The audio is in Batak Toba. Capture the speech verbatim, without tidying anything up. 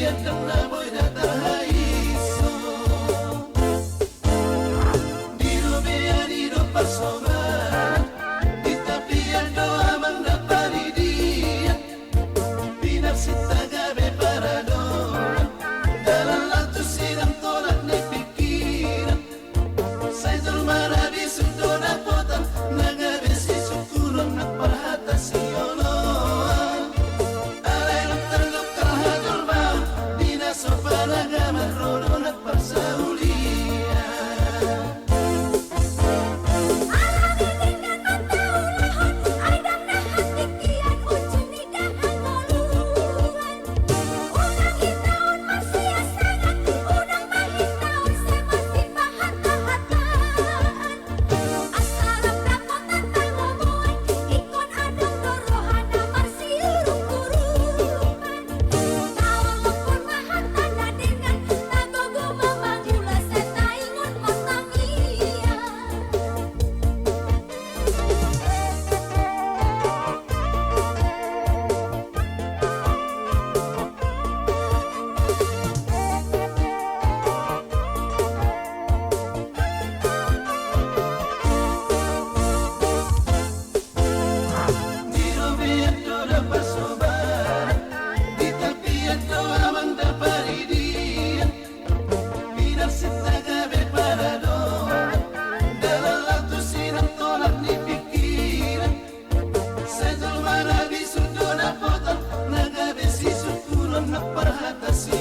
Di tapian do amang na paridian, pinarsinta gabe paradongan, dalan laut tu sidang tolap ni pingkiran. Sai jolma na bisuk do dapotan, na gabe sisungkunon nang parhata sioloan. Alai lam tardongkal hajolmaon, di na so panagaman ro do nang parsaulian. Di robean do na pasobaran, di tapian do amang na paridian, pinarsinta gabe paradongan, dalan laut tu sidang tolap ni pingkiran. Sai jolma na bisuk do dapotan, na gabe sisungkunon nang parhata si